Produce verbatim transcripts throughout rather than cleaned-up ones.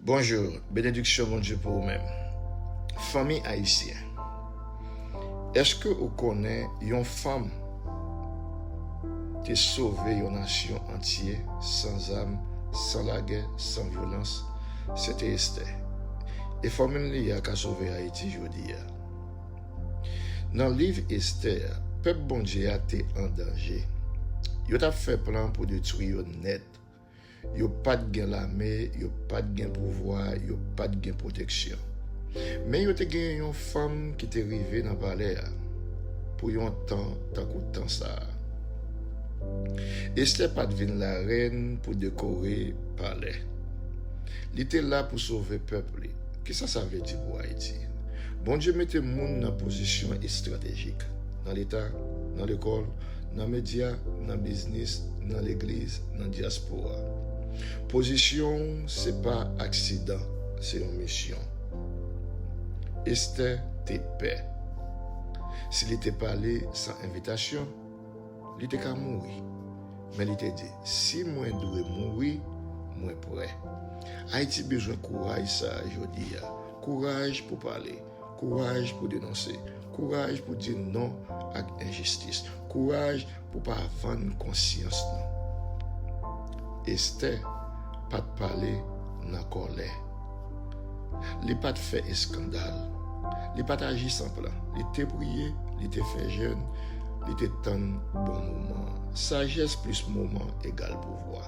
Bonjou, benediksyon Bondye pou ou menm. Fanmi ayisyen, èske ou konnen yon fanm te sove yon nasyon antye san zam, san lagè, san vyolans? Se te Estè. E fòmil li a ka sove Ayiti jodi a. Nan liv Estè a, pèp Bondye a te an danje. Yo t ap fè plan pou detwi yo nèt. Yo pa t gen lame, yo pa t gen pouvwa, yo pa t gen pwoteksyon. Men yo te gen yon fanm ki te rive nan palè a pou yon tan tankou tan sa a. Estè pa t vin larèn pou dekore palè. Li te la pou sove pèp li. Kisa sa vle di pou Ayiti? Bondye mete moun nan pozisyon estratejik, nan leta, nan lekòl, nan medya, nan biznis, nan legliz, nan dyaspora. Pozisyon w se pa aksidan, se yon misyon. Estè te pè. Si li te pale san envitasyon, li te ka mouri. Men li te di, "Si mwen dwe mouri, mwen prè." Ayiti bezwen kouraj sa a jodi a. Kouraj pou pale, kouraj pou denonse, kouraj pou di non ak enjistis, kouraj pou pa vann konsyans nou. Estè pa t pale nan kòlè. Li pa t fè eskandal. Li pa t aji san plan. Li te priye, li te fè jèn, li te tann bon moman an. Sajès plis moman egal pouvwa.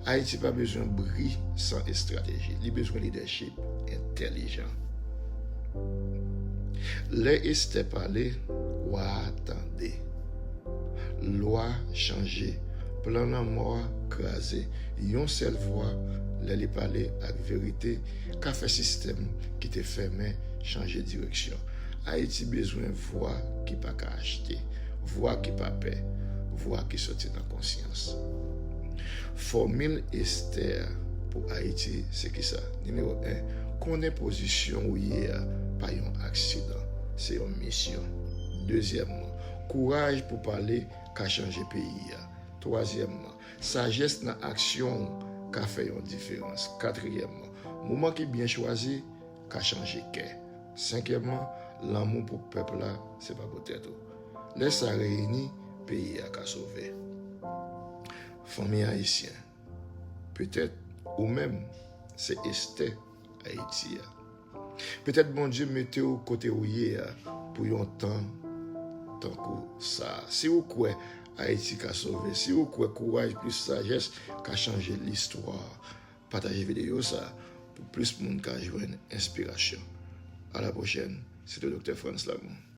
Ayiti pa bezwen bri san estrateji. Li bezwen lidèchip entèlijan. Lè Estè pale, wa a tande. Lwa chanje. Plan lanmò a kraze. Yon sèl vwa, lè li pale ak verite, ka fè sistèm ki te fèmen chanje direksyon. Ayiti bezwen vwa ki pa ka achte, vwa ki pa pè, vwa ki soti nan konsyans. Fòmil Estè a pou Ayiti se kisa? Nimewo en, konnen pozisyon ou ye a pa yon aksidan, se yon misyon. Dezyèmman, kouraj pou pale ka chanje peyi a. Twazyèmman, sajès nan aksyon w ka fè yon diferans. Katriyèmman, moman ki byen chwazi ka chanje kè. Senkyèmman, lanmou pou pèp la, se pa pou tèt ou. Lè sa reyini, peyi a ka sove. Fanmi ayisyen, petèt ou menm, se Estè Ayiti a. Petèt Bondye mete w kote w ye a pou yon tan tankou sa a. Si w kwè Ayiti ka sove, si w kwè kouraj plis sajès ka chanje listwa, pataje videyo sa a pou plis moun ka jwenn enspirasyon. A la pwochèn, se te Doktè Frantz Lamour.